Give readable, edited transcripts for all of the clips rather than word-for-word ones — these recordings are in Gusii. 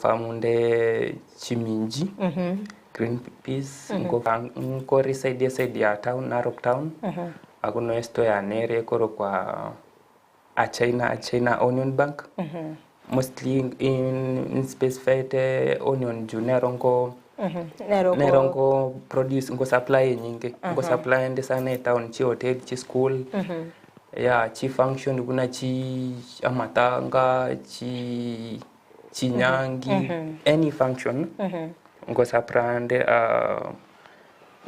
Farm nde chiminji, green peas, nkore side eside ya town, Narok town, agwo noe store yane ere ekorokwa a China, China Onion Bank, mostly nspecifiete onion juu nero nko nero nko produce nko supply enyinge, nko supply ande sana etown, chihoteli, chischool, yeah chifunction buna chi amatanga, chi chinyangi, any function ngosupply ande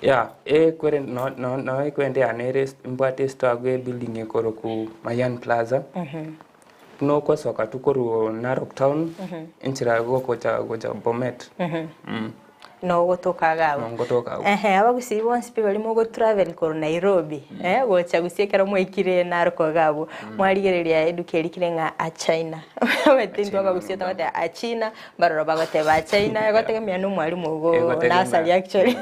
yeah ekwere no no no ekwende yane ere mbwate estore agwo ebuilding ekorokwa Mayan Plaza, buna ogosoka tu korwa Narok town enchera gokocha gocha Bomet. Nogotoka iga abwo. Nogotoka abwo. Ehe, abagusii bonsi pi baria mogotravel korwa Nairobi, eh, gocha gusii ekero mwaikire Narok iga abwo, mwarigereria eduka eria kere ng'a a China. Omanyete intwe abagusii togoteba a China, mbaroro bagoteba a China, egotegemea na omwalimu ogo Egotegemea. nursery actually.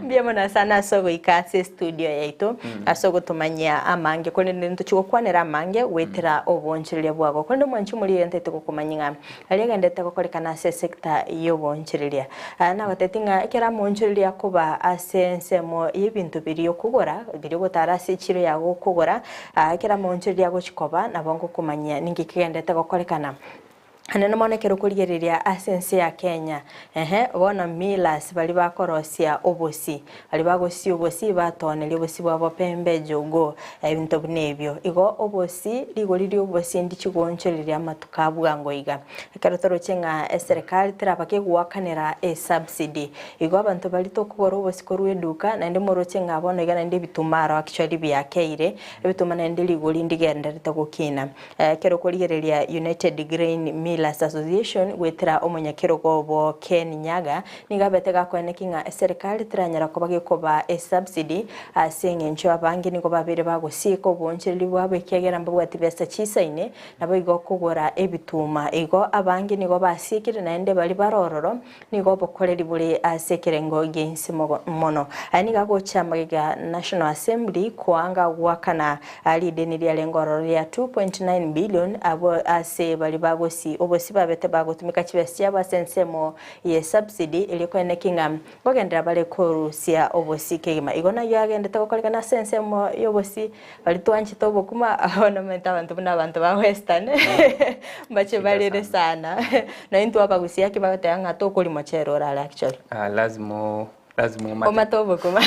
Mbuya mono sana ase ogoika ase estudio yaito, ase ogotomanyia amange, korende ntochia gokwanera amange goetera oboonchoreria bwago. Korende omwanchi omoria oyo ntaete gokomanyia ng'a Aria agenderete gokorekana ase esecta y'oboonchoreria. Nagoteti ng'a ekero amoonchoreria akoba ase ensemo y'ebinto biria okogora, biria ogotara ase echiro yago okogora, ekero amoonchoreria agochia koba, nabo ngokomanyia ninki kegenderete gokorekana. Naende mono ekero okorigereria ase ense ya Kenya, ehe, bono millers baria bakorosia obosie, Baria bagosia obosie batooneria obosie bwabo pembe, jogoo, ebinto buna ebio. Igo obosie, rigori ri'obosie ndichi goonchoreria amatuko a bwango iga. Ekero toroche ng'a eserekari teraba kegoakanera esubsidy. Igo abanto baria tokogora obosie korwa eduka, naende moroche ng'a bono iga naende ebituma aro actually biakeire, ebituma naende rigori ndigendererete gokina. Ekero okorigereria United Grain Millers Association goetera omonyakerogo obo Ken Nyaga, Nigo abete gakoeneki ng'a eserekari teranyara koba gekobaa esubsidy ase eng'encho abange nigo babeire bagosieka oboonchereri bwabo ekiagera mbabwati besa chisaine naboigo kogora ebituma. Igo abange nigo basiekire naende baria bare ororo nigo obokoreri bore ase ekerengo giainse mono. Aya nigo agocha magega National Assembly koanga goakana rideni riarenge ororo ria 2.9 billion abwo ase baria bagosi obosi babete bagotumeka chibesa chiabo ase ensemo ye subsidy erio koeneki ng'a nkogenderera bare korusia obosi kegima. Igo nayio agendete gokorekana ase ensemo y'obosi baria twanchete obokima abwo nomanyete abanto buna abanto ba western mbache barere sana. Nonya intwe abagusia ki bagoteba ng'a tokoria mochere orare actually. Ah, lazima o- lazima omate. Omate obokima.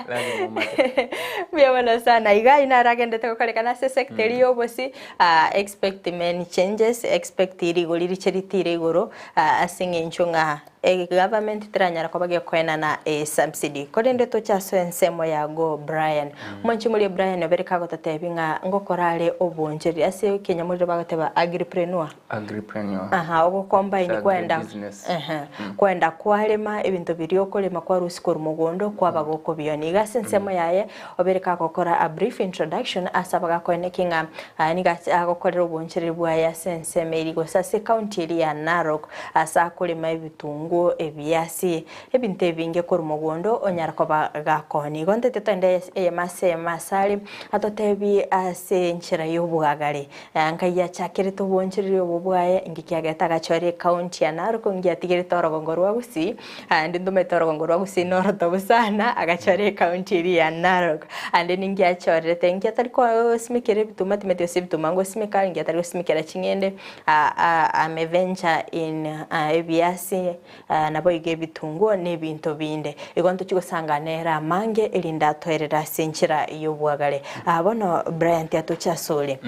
Lazima omate. Mbuya mono sana. Iga ayio naro agendete gokorekana ase esector eria y'obosi, ah, expect many changes, expect rigori riche ritire igoro, Ase eng'encho ng'a egovernment teranyara koba gekoenana esubsidy. Korende toche ase ensemo yago Brian. Mwanche morie Brian obere kagototebia ng'a ngokora are obonchoreri ase ekenyamorero bagoteba agripreneur. Agripreneur. Aha, ogocombine kwenda Agribusiness. ehe, kwenda kwarema ebinto biria okorema kwarusia korwa mogondo kwaba gokobionia. Iga ase ensemo yaye Obere kagokora a brief introduction ase abagakoeneki ng'a aya nigo agokorera obonchereri bwaye ase ensemo eria gose ase ecounty eria ya Narok ase akorema ebitunguo, ebiasi, ebinto ebinge korwa mogondo onyara koba gakoonia. Igo ntete toende eyemo ase eyemo ase are atotebie ase enchera y'obwagare nkai achakerete obonchereri obo bwaye inki kiagerete agachora ecounty ya Narok nki atigerete orogongo rwa Gusii. Aande ntomanyete orogongo rwa Gusii norotobu sana, agachora ecounty eria ya Narok. Ande ninki achorerete, inki atari kosimekera ebituma, timanyeti gose ebituma ngosimeka, inki atari gosimekera ching'ende, ame venture in ebiasi, naboigo ebitunguo na ebinto binde. Igo ntochia gosanga nere amange erinde atoerere ase enchera y'obwagare. Bono Brian tiatoche asore,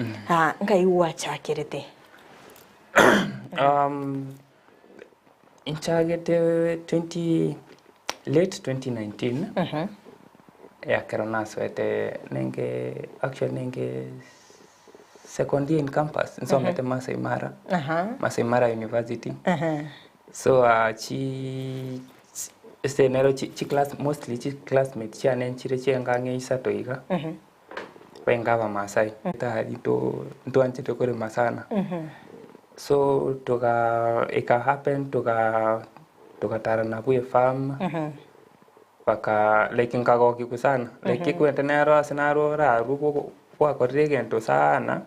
nkai gwachakerete? Nchagete 20 late 2019 ekero nasoete nenge actually nenge second year in campus nsomete Maasai Mara, Maasai Mara University. So chi ase nero chi class mostly chi classmates chiane nchire chiaye ang'e isato iga, bainga abamasai. Tari to ntwanchete korema sana. So toga eka happen toga togatara nabwo efarm baka like nkagokigwa sana like ekwente nero ase narora arwo gogo gwakorire egento sana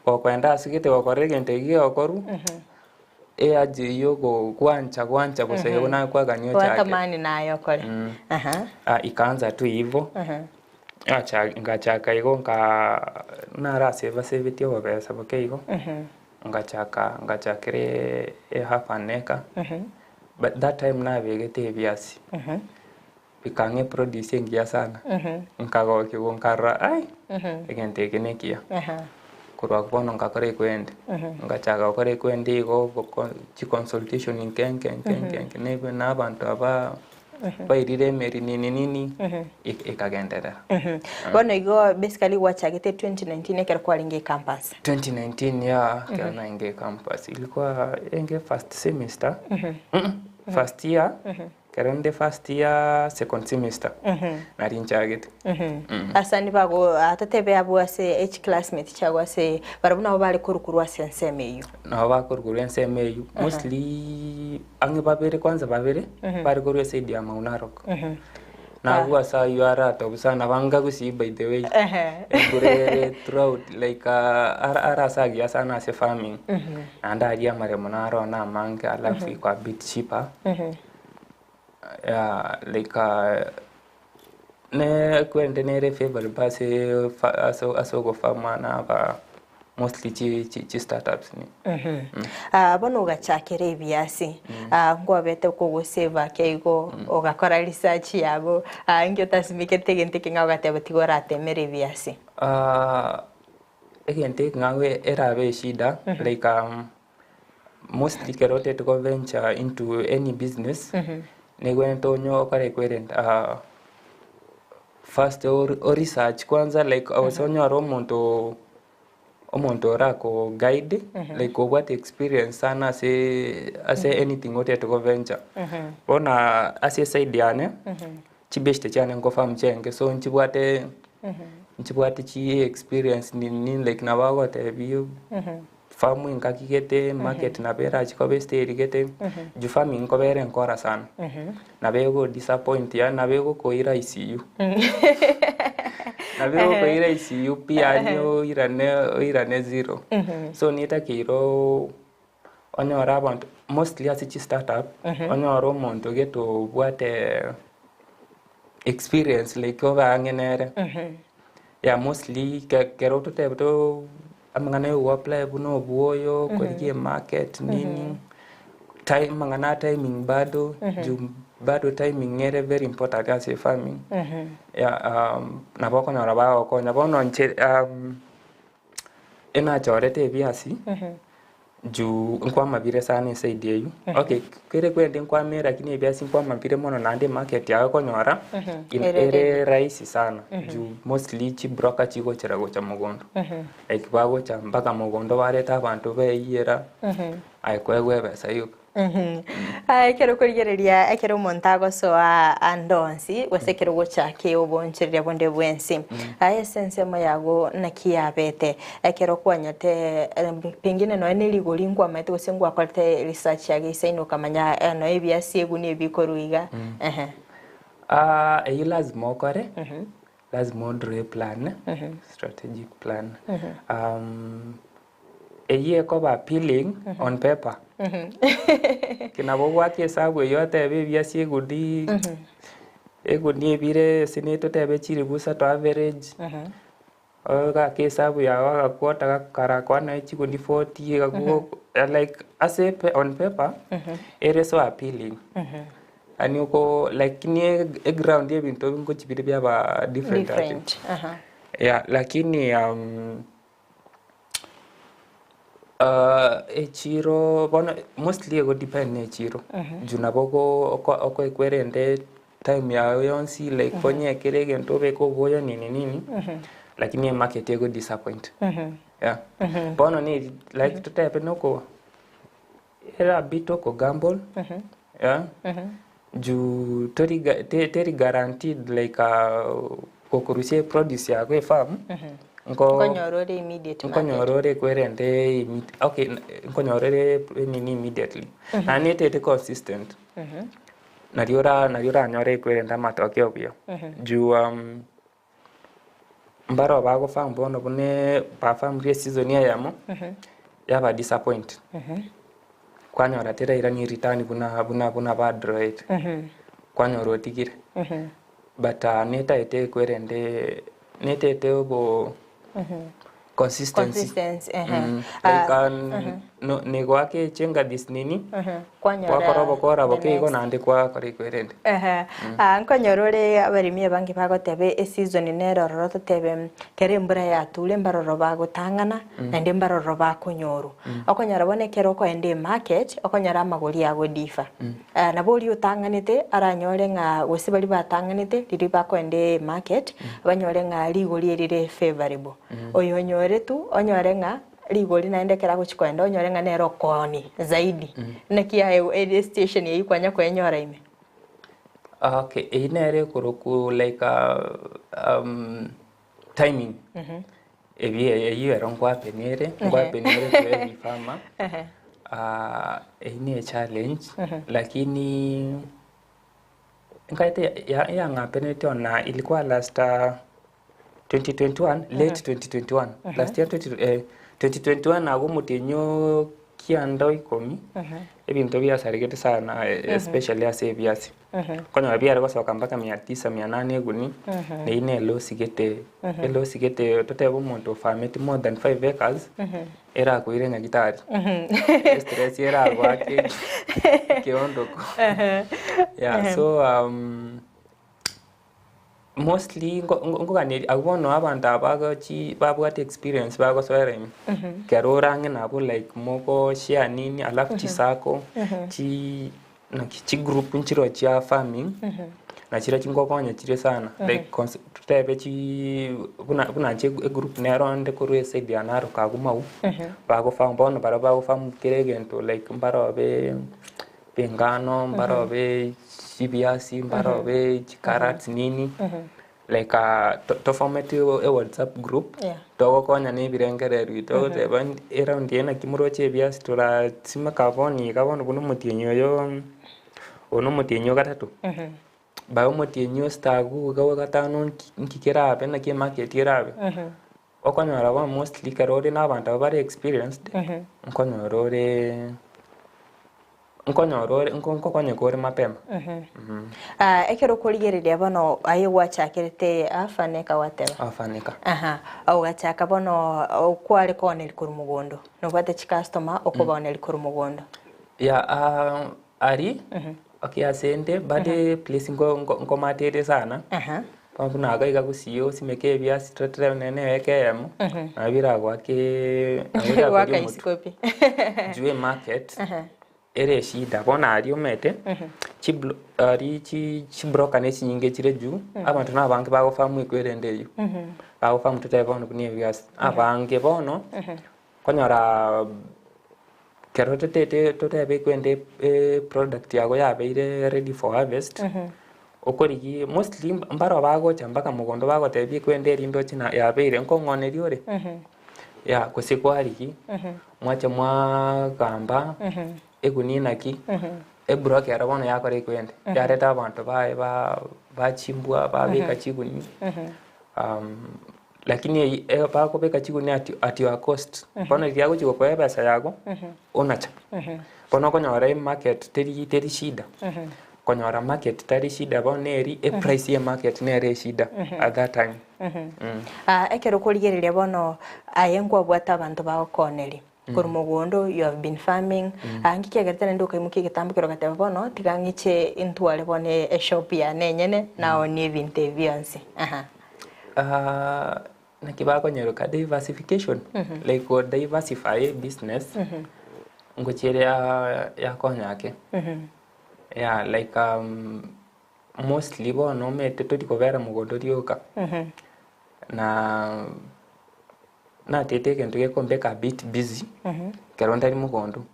gokoenda ase gete gokorera egento ekio gegokorwa. Eaji eyio gwancha gwancha gose igo nakwagania ochake. Gwatamani naye okore. Aha. Ah, ikaanza tu hivo. Acha ngachaka igo nka narasebasebetie obobesa boke igo, ngachaka ngachakera e half an acre, but that time nabegete ebiasi, bikang'a eproduce engiya sana, nkagokigwa nkarora ai, egento eke nekiya. Korwa abwo bono ngakora ekwende, ngachaka gokora ekwende igo goko chiconsultation nke nke nke nke nke nebe na abanto aba bairire emeri nini nini, ekagenderera. Bono igo basically gwachagete 2019 ekero kwarenge ecampus. 2019 yeah, ekero narenge ecampus, ilikuwa enge first semester, first year. Ekero nde first year second semester nari nchagete. Asani bago totebe abwo ase echi classmate chiago ase barabwo nabo bare korwa korwa ase ensemo eyio. Nabo bakorwa korwa ensemo eyio mostly ang'e babere kwanza babere bare korwa eside ya Mau Narok. Nabwo ase ayio aratobu sana banga gusii by the way. Embura ere throughout like ara ase agiya sana ase farming. Naende aria amaremo naro namange alafu iko a bit cheaper. Yeah, like ne kwende nere favourable ase fa- ase ase ogofama na aba mostly chi chi chi startups ni. Ah, bono ogachakera ebiasi ah, nkwabete kogosave ake igo ogakora research yago ah, inki otasimekete egento ekeng'ao ogateba tiga oratemere ebiasi. Ah, egento ekeng'ao erabe eshida like mostly ekero otagete go venture into any business, nigo onye okore ekwerenta first o research kwanza like gose onyore omonto omonto orako guide like obwate experience sana ase ase anything otagete go venture. Bono ase eside yane, chibeshte chiane nkofarm chiaenge so nchibwate nchibwate chi experience nini nini like nabo agotebia. Farm engaki gete, market nabo erachi koba estage gete, juu farming nkoba ere enkora sana. Nabo ego disappoint yaani nabo egokoira ICU. Nabo egokoira ICU pi yaani oirane oirane zero. So netakeire oo onyore abanto mostly ase chi startup, onyore omonto gete obwate experience like obe ang'e nere. Yeah mostly kero totebete oo. Amang'ana ya ogoapply buna obwoyo, korigia emarket nini, time amang'ana a timing bado, juu bado timing ere very important ase efarming, yeah nabo okonyora bagokonya. Bono inche enachorete ebiasi. Juu nkwamabire sana eside eywo, okay kere kwende nkwamire lakini ebiasi nkwamabire mono naende emarket yago okonyora ere rahisi sana juu mostly chibroker chigochera gocha mogondo, like bagocha mpaka mogondo bareta abanto baeyera aye koegwa ebesa yoka. Aye ekero okorigereria ekero omonto agosoa ande onsi gose ekero ogochaka obonchereria bonde bwensi, aye ase ensemo yago naki yabete? Ekero kwanyete pengine nonya ne rigori nkwamaete gose ngwakorete research yago eisaine okamanya nonya ebiasi ebi buna ebikorwa iga ehe. Eyio lazima okore, lazima odraw eplan, strategic plan. Eyio ekoba appealing on paper. Ki nabo obwate esabu eyio otebe ebiasi eguni, eguni ebire ase totebe chilifu isato average, ogake esabu yago agaquota gakarakwana naye chiguni forty egakwo like ase on paper, ere so appealing. Yaani oko lakini eground ya ebinto ngochi bire biaba different ake. Different, aha. Yeah, lakini Echiro bono mostly ego depend na echiro, juu nabo ogo okoekwerende time yago yonsi like onyekere egento obeke oboyo nini nini, lakini emarket ego disappoint yeah. Bono ni like totebe noko ere a bit oko gamble yeah, juu tori ga teri guaranteed like gokorusia eproduce yago efarm nko Nkonyora ore immediate market. nkonyora ore ekwerende okay nkonyora ore enini immediately naende etete consistent nario ora nario oranyore ekwerende amatokeo buya juu Mbaro bagofarm bono buna bafarmire eseason eyemo, yaba disappoint. Kwanyora terairani return buna buna buna badroete. Kwanyora otigire. But netaete ekwerende netaete obo consistency. Consistency, ehe. Like no nigoaka echenga this nini, Kwanyora gwakora obokora the boke igo next. naende kwakora ekwerende. Ehe. Nkonyora ore abaremi abange bagoteba eseason nere ororo totebe kera embura yature mbaroro bagotang'ana naende mbaroro bakonyorwa. Okonyora bono ekero okoenda emarket okonyora amagori ago differ. Nabo oria otang'anete aranyore ng'a gose baria batang'anete riria bakoenda emarket banyore ng'a rigori eri rire favourable. Oyo onyoretwe onyore ng'a rigori naende ekero agochia koenda onyore ng'a nere okooni zaidi. Naki aye ere situation eyio kwanya koenyora ime? Okay, eyio nere ekorokwa like timing. Ebi eyio ero nkwapeniere, nkwapeniere to every farmer. Eyio ne challenge, lakini nkaete ya yang'apenete ona ilikuwa last 2021 late 2021 last year 20 eh, 2021 agwo omotienyi o kianda o ikomi ebinto biasaregete sana especially ase ebiasi. Okonyora biare gosoka mpaka mia tisa mia nane eguni, na eyio ne elosi gete, elosi gete totebe omonto ofameti more than 5 acres, erakoire nyagitari. Estress eragoake ekeondoko. Yeah, so mostly nko- nko- nkoganeria abwo bono abanto aba bagochi babwate experience bagosoera ime, ekero ore ang'e nabwo like mogo share nini alafu chisacco, chi naki chigroup nchiroo chia farming, nachirochio nkokonya chire sana like cons totebe chiiii buna buna inche egroup nero onde korwa eside ya Narok agwo Mau, bagofarm bono baria bagofarm kera egento like mbarobe engano, mbarobe chibiasi, mbarobe chicarrots nini, like tofometi ewhatsapp group, togokonyana ebirengererio togoteba eraundi eye naki moroche ebiasi torasimeka bono iga bono buna omotienyi oyo, oyo na omotienyi o gatato, by omotienyi o sita agwo iga o gatano nki nki kerabe naki emarket erabe. Okonyora bono mostly ekero ore na abanto abwo bare experienced, nkonyora ore nkonyora ore nko nkokonyeka ore mapema. Ekero okorigereria bono aye gwachakerete afaneka gwateba? Afaneka. Aha, ogachaka bono okware kooneria korwa mogondo, nobwate chicustomer okobaoneria korwa mogondo. Yeah, aria, okay ase ende bado place nko nko nkomatere sana. Bono buna iga iga gusii osimeke ebiasi totere nonye na eweka eyemo, nabo biragoake nabo Goaka birakorie omotwe. isiko pi. Juu emarket, ere eshida, bono aria omanyete, chiblo aria chi chibroker ne chinyinge chire juu, abanto na abange bagofamu ekwerende eywo, bagofamu totebe bono buna ebiasi, abange bono, okonyora Ekero totete totebe ekwende eproduct yago yabeire ready for harvest, okorigia mostly mbaro bagocha mpaka mogondo bagotebia ekwende erinde oche na yabeire nkong'oneria ore, yeah gose kwarigia, mwacha mwagamba egunia naki, ebroker ero bono yakora ekwende, yareta abanto baye ba bachimbwa babeka chigunia. Lakini eyio e bakobeka chigunia at at your cost, bono riria agochi gokoa ebesa yago, onacha. Bono okonyora emarket teri teri shida, konyora market tari shida bono eri eprice ya emarket nere eshida at that time. Ekero okorigereria bono aye nkwabwate abanto bagokooneria korwa mogondo you have been farming, nki kiagerete naende okaimokia egetambo ekero ogateba bono tiga ng'iche intware bono eshop yane enyene naonie ebinto ebi bionsi. Naki bakonyeroka diversification, like go diversify business, ngochia ere yakonya ake. Yeah like mostly bono omanyete tori kobera mogondo rioka, na natete egento gekombeka a bit busy, ekero ntari mogondo,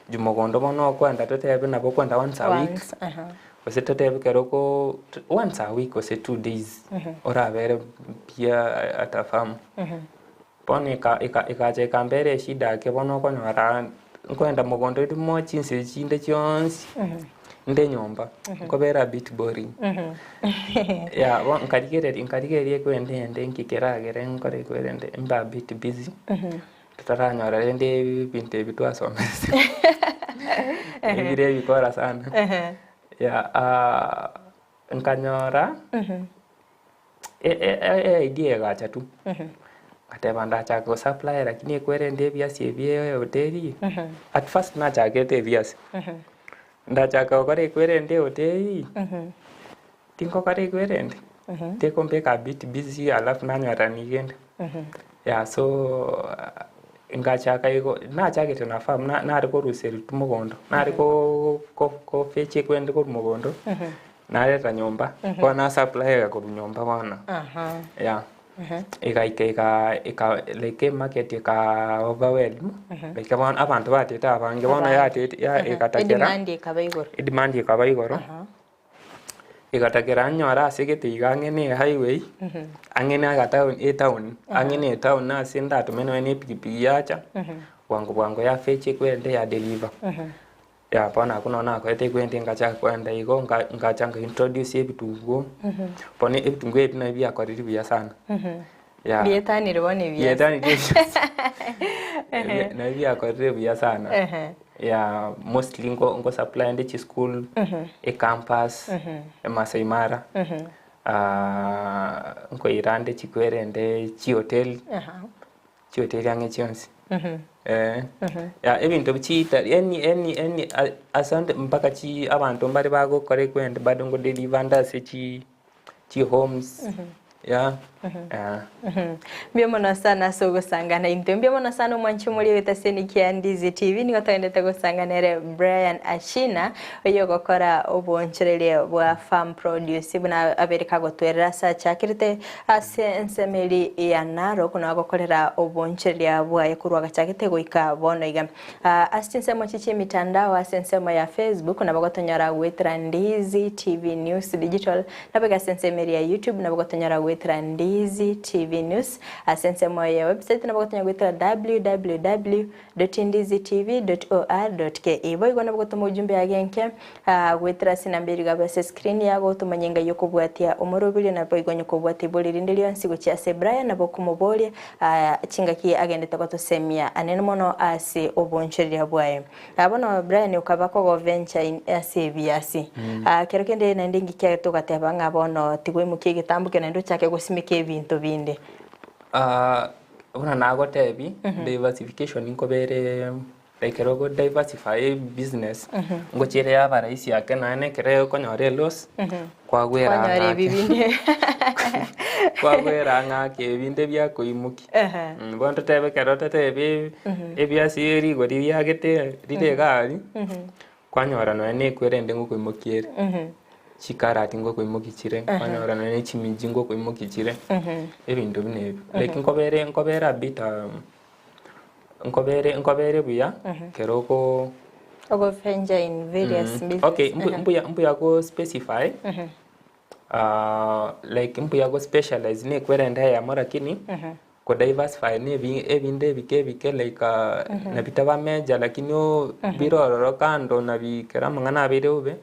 juu mogondo bono okwenda totebe nabo okwenda once a week, Once, aha. gose totebe ekero oko once a week gose 2 days orabere buya at a farm. Bono eka eka ekacha ekambera eshida ake bono okonyora nkoenda mogondo rimo chinsa chinde chionsi, inde nyomba, nkobera a bit boring. Yeah, bono nkarigereria nkarigereria ekwende ende nki keragere nkore ekwerende mbe a bit busy, totaranyora rende ebinto ebi twasomerete. Ebire ebikora sana. Yeah, ah, nkanyora e idea egacha tu. Ngateba ndachake go supply lakini ekwerende ebiasi ebi ehoteli, at first nachagete ebiasi. Ndachaka gokora ekwerende ehoteli, tingokora ekwerende, tekombeka a bit busy alafu nanyora nigende. Yeah so ngachaka igo, nachagete na farm na nare korusia tu mogondo, nare ko kofetch ekwerende korwa mogondo, nareta nyomba, bono na supply korwa nyomba bono. Yeah. Egaika eka eka like emarket eka overwhelm, like bono abanto batete abange bono yatete ya egatakera Edemand ekaba igoro. edemand ekaba igoro, egatakera nyore ase gete iga ang'e na ehighway, ang'e na agatown etown, ang'e na etown ase ndatome nonye na epikipiki yacha, bwango bwango yafetch ekwende ya deliver. Yeah bono abwo nabo nakorete ekwende ngachaka koenda igo nka ngacha nka introduce ebitunguo, bono ebitunguo ebi nabio biakorire buya sana. Yeah. Bietanire bono ebiasi. Bietanire ebiasi. Nabio biakorire buya sana. Yeah, mostly nko nko supply ande chischool, ecampus, emasai mara, nkoira ande chikwerende chihoteli. Chihoteli ang'e chionsi. Eh, ya ebinto chiita any any any asante mpaka chi abanto mbare bagokora ekwende bado ngo deliver ande ase chi chi homes yeah, yeah. Mbuya mono sana ase ogosangana intwe. Mbuya mono sana omwanchi omoria oetaseni kia Ndizi TV. Nigo togendete gosangana ere Brian Achina oyo ogokora obonchoreria bwa farm produce buna abere kagotwerera ase achakerete Ase ensemo eria ya Narok nagokorera obonchereria bwaye korwa agachagete goika bono iga. Ase chinsemo echi chi'emitandao ase ensemo ya Facebook nabo gotonyora goetera Ndizi TV News Digital, nabo iga ase ensemo eria ya YouTube nabo gotonyora goetera Ndizi TV News, ase ensemo ya website nabo gotonyora goetera www. Ndizitv.or.ke. Boigo nabo gotoma ujumbe agenke goetera ase enamba eria igabe ase escreen yago otomanye engai okobwatia omoroberio naboigo onye kobwatia ibori rinde rionsi gochia ase Brian nabo okomoboria chingaki agendete gotosemia anene mono ase obonchoreria bwaye. Bono Brian okaba kogo venture in ase ebiasi kero kende naende inki kiagerete ogateba ng'a bono tigoimokia egetambo ekio naende ochake gosimeka ebinto binde. Buna nagotebi, diversification nkobere like ekero ogo diversify ebusiness, ngochia yaba rahisi ake naende ekero okonyora eloss, kwagwera Kwanyora ang'e ebi ake. binde. Kwagwera ang'e ake ebinde biakoimokia. Bono totebe ekero totebe ebiasi rigori riagete rire iga aria, Kwanyora nonya nekwera ende ngokoimokia ere, chikarati ngokoimokia chire, kwanyora nonya ne chimiji ngokoimokia chire, ebinto buna ebio. Like nkobere nkobere a bit nkobere nkobere buya ekero oko Ogoventure in various business. Okay, mbu- mbuya mbuya go specify like mbuya go specialize nekwera ende eyemo lakini Ko diversify na ebi ebinde ebike ebike like na bitaba major lakini oo bire ororo kando na bi ekero amang'ana abeire bobe,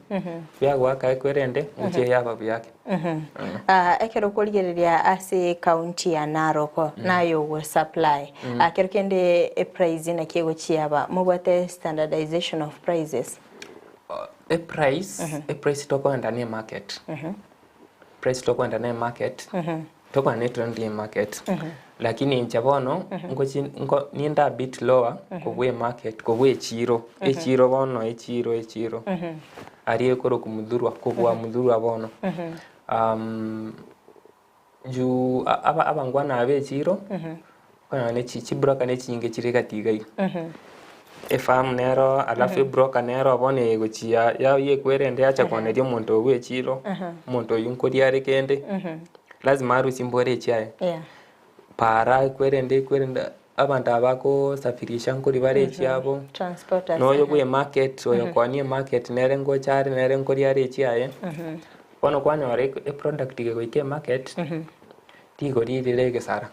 biagoaka ekwerende ngochia yaba buya ake. Ekero okorigereria ase ecounty ya Narok naye ogo supply kero kende eprice naki egochiaba mobwate standardization of prices? Eprice, eprice tokoenda na emarket, price tokoenda na emarket. Tokwane etrend ye market lakini inche bono ngochi nko ninde a bit lower kobua emarket kobua echiro echiro bono echiro echiro aria ekorokwa muthurwa kobua muthurwa bono juu aba abangwana aba echiro okonyora ne chi chibroker ne chinyinge chire egati iga iga efarm nero alafu ebroker nero bono egochia yayekwera ende yacha kooneria omonto ogo echiro omonto oywo nkoria are kende. Lazima arusie mbore echiaye. Yeah. Para ekwerende ekwerende abanto aba bakosafirisha nkori bare echiabo. Transporters. Noyo bwe market oyo koonia emarket nere ngocha are nere nkori are echiaye. Bono kwanyora eproduct kegoika emarket, rigori rire egesara.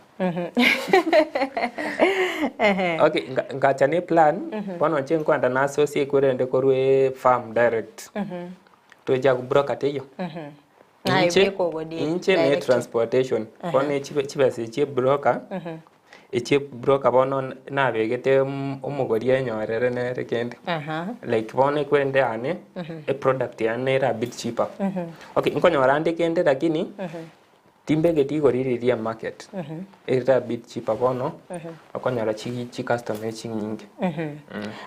Okay, ngacha ne plan, bono inche nkoenda nasosie ekwerende korwa efarm direct. Tocha broker teiyo. Naye Inche bweka ogodie inche ne direct. transportation bono chibe chibesa echi chie broker. Echi broker bono nabegete omogori enyorere nere kende. Like bono ekwende yane, eproduct yane nere a bit cheaper. Okay, nkonyora ande kende lakini, timbegeti igoro riria ria market, ere a bit cheaper bono, okonyora chi chicustomer chinyinge.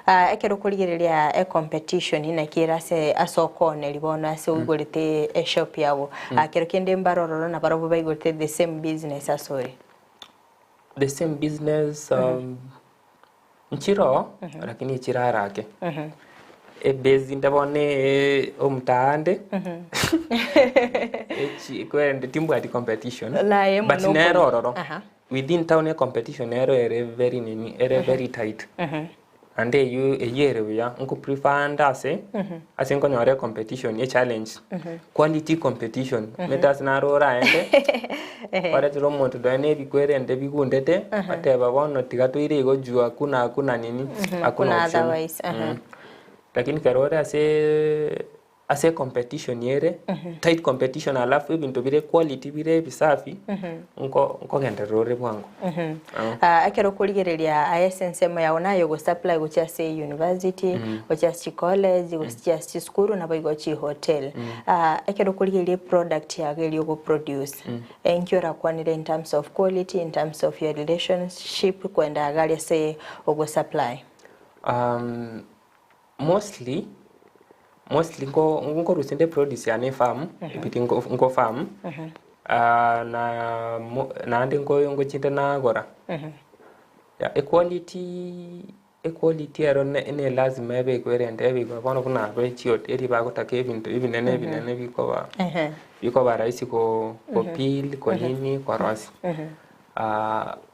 Ekero okorigereria ecompetition naki ere ase ase okooneria bono ase oigorete eshop yago, kero kende mbare ororo nabarobwo baigorete the same business ase ore? The same business nchiroo lakini chirare ake. Ebase inde bono omtaande echi kwende timbwati competition Naye but mono nere okori- ororo Aha. within town ecompetition nero ere very nini ere very tight. Naende eywo eywo ere buya, nko prefer ande ase, ase nkonyora ecompetition, echallenge, quality competition, omanyete ase naro oraende, oretere omonto nonya na ebikwerende bigundete, oteba bono tiga toire igo juu hakuna hakuna nini, hakuna Hakuna option. otherwise, aha. Lakini ekero ore aseeee. Ase ecompetition ere, tight competition alafu ebinto bire quality bire ebisafi, nko nkogenderera ore bwango. Ah, ekero okorigereria aye ase ensemo yago naye ogosupply gochia ase university, gochia ase chicollege, gochia ase chisukuru naboigo chihotel. Ah, ekero okorigereria eproduct yago eria ogoproduce, enki orakwanere in terms of quality, in terms of your relationship kwenda iga aria ase ogosupply? Mostly, mostly nko nkorusia inde produce yane efarm, ebiri nko nko farm, na mo naende nko ngochinde nagora. Ya equality, equality ero ne ne lazima ebe ekwerente ebe igoro bono buna abe chihoteli bagotaka ebinto ebinene ebinene bikoba bikoba rahisi ko kopeel konini korosia.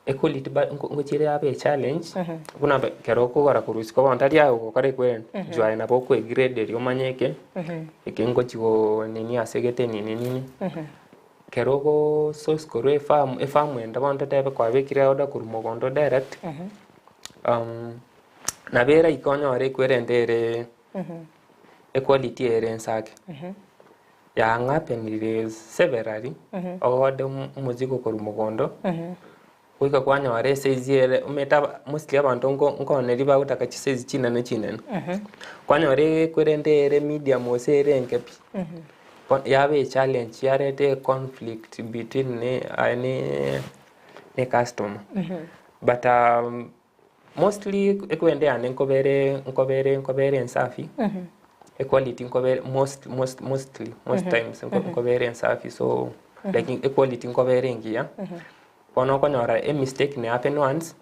Equality ba ngochire yabe echallenge, buna ekero okogora korwa isiko bono tari aye ogokora equality, inchuo aye nabo okoegrade erio omanye eke, eke ngochi go nini ase egete nini nini. Ekero ogo source korwa efarm, efarm ende bono totebe kwabekire order korwa mogondo direct, nabo eraike onyore equality ere equality ere inse ake. Yang'apenire severally, ogode omozigo korwa mogondo, goika kwanyora esize ere omanyete aba mostly abanto nko nkoneria bagotaka chisize chinene chinene. Kwanyora ekwerende ere medium gose ere enke pi, bono yaba echallenge yareta econflict between ne aye ne ecustomer. But Mostly ekwende yane nkobere nkobere nkobere ensafi, equality nkobere most most mostly most times nkobere ensafi so like equality nkobere engiya, bono okonyora emistake ne happen once,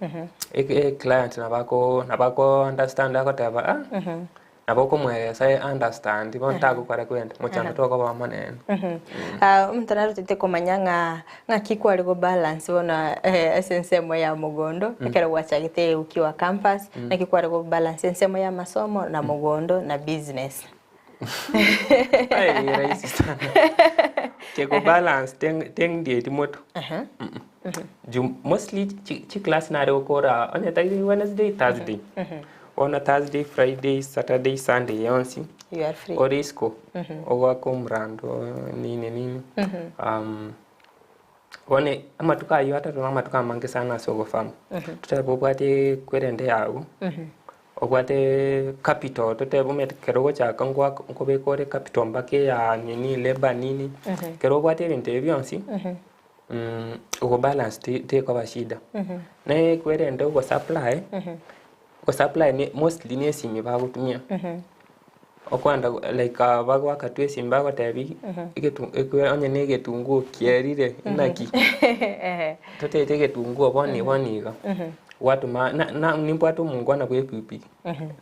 eclient nabo ako nabo ako understand agoteba ah, Nabo okomoeresa aye understand, bono tagokora kwenda, mochando tokoba omonene. Ah, omonto narotete komanya ng'a ng'aki kware go balance bono eh, ase ensemo ya mogondo ekero gwachagete ukiwa campus naki kware go balance ensemo ya masomo na mogondo na business. Ai, rahisi sana. Cheko balance teng teng ndieti moto. Juu mostly chi chi class nare gokora onye tari Wednesday, Thursday. Bono Thursday, Friday, Saturday, Sunday yonsi You are free. ore isiko ogoaka omorando nini nini bono amatuko ayio atato na amatuko amange sana ase ogofarm. Totebe obwate kwerende yago, obwate capital totebe omanyete ekero ogochaka ngoaka nkobeka ore capital mpaka eya nini labour nini, ekero obwate ebinto ebi bionsi ogobalance tekoba shida. Naye ekwerende ogosupply. Gosupply ne mostly ne esimi bagotumia, okoenda like bagoaka tu esimi bagotebi egetu ekwe onye na egetunguo kierire inaki, totaete egetunguo bono bono iga, gwatoma na na nimbwate omongwana bwa epikipiki,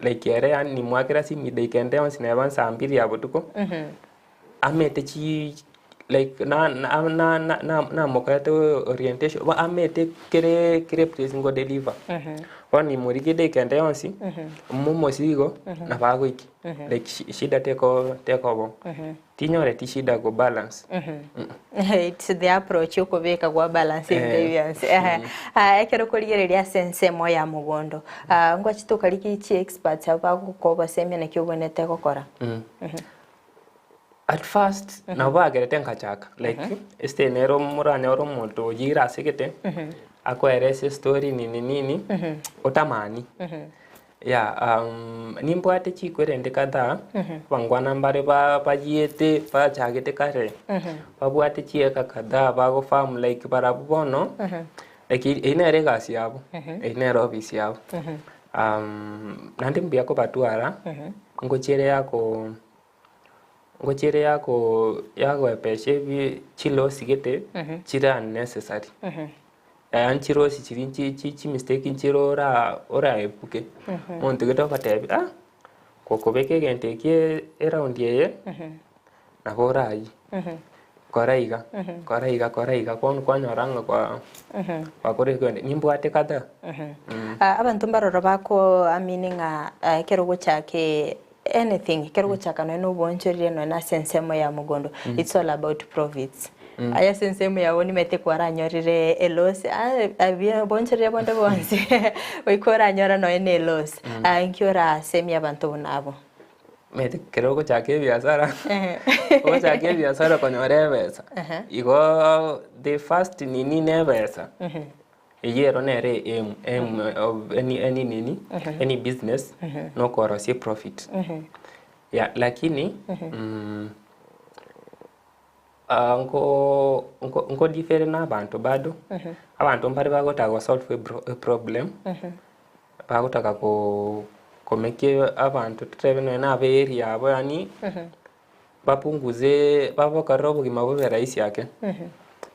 like ere yaani nimwakera simi dakika ende yonsi neba saa mbili ya botuko, amete chi like na na na na namokorete orientation bo amete kere kere place ngo deliver. Bono nimorigie edaka ende yonsi, momosigo nabo agoikia like shi shida teko tekobo. Tinyoreti shida go balance. It's the approach okobeka gwa balance ebinto ebi bionsi. Ah, ekero okorigereria ase ensemo ya mogondo, ah, ngwachete okarigia chi experts abwo bagokoa obosemia naki obwenerete gokora. At first nabo bagerete nkachaka like estate nere moranyore omonto oyire ase gete. Akoerese estory nini nini, otamani. Yeah, nimbwate chikwerende kadhaa, abangwana mbare bayiete bachagete kare, babwate chieka kadhaa bagofarm like barabwo bono, like eyio nere egasi yabo, eyio nere office yabo. Naende mbuya kobatwara, ngochia ere yako ngochia ere yako yagoepesha ebi chilosi gete chire unnecessary. Yaani chirosi chiria chi chi chimistake nchire ora oraepuke, omonto gete ogotebia ah, gokobeka egento eki eround eye, nabo orayie, kora iga, kora iga, kora iga, bono kwanyora ng'a kwa gwakorire kende, nimbwate kadhaa. Abanto mbaroro bakoamini ng'a ekero ogochaka anything, ekero ogochaka nonya na oboonchoreria nonya na ase ensemo ya mogondo, it's all about profits. Aye ase ensemo yago nimanyete kwaranyorire eloss, oboonchoreria bonde bonsi goika oranyora nonya na eloss. Inki orasemie abanto buna abwo? Omanyete ekero ogochaka ebiasara, ogochaka ebiasara okonyora ebesa, igo the first nini na ebesa, Eyio ero nere aim, aim of any, any nini, any business, nokorosia eprofit. Yeah, lakini ah, nko nko nkodifere na abanto bado, abanto mbare bagotaka gosolve ebro eproblem, bagotaka ko komake abanto totebe nonye na abe area yabo yaani. Bapunguze babokorere obogima bobe rahisi ake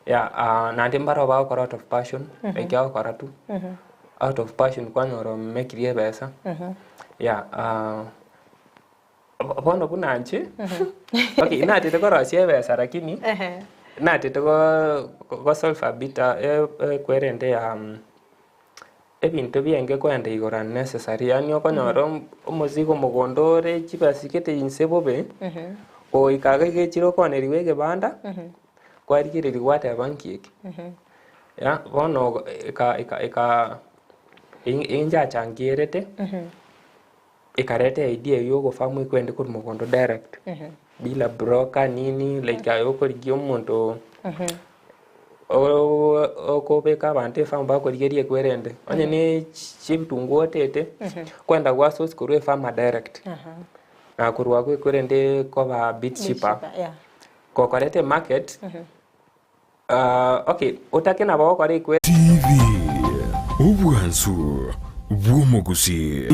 yeah naende mbarabwo bagokora out of passion like agokora tu out of passion kwanyora omekirie ebesa yeah bono buna inche okay natete korosia ebesa lakini natete gosolve a bit ekwerende ya. Ebinto biaenge koenda igoro unnecessary, yaani okonyora omozigo omogondo ore chibesa gete inse bobe, goika iga iga echire okoonerigwa egebanda, kwarigereria gwateba nki eke? Ya, bono eka eka eka inchachangierete, ekareta eidea ya ogofamu ekwende korwa mogondo direct, bila broker nini like aye okorigia omonto okobeka abanto efamu bakorigeria ekwerende, onye ne chibitunguo otete, kwenda gwa source korwa efama direct, na korwa abwo ekwerende ekoba a bit cheaper, gokoreta emarket, okay otake nabo ogokora ekwe. TV, obwansu bw'omogusii.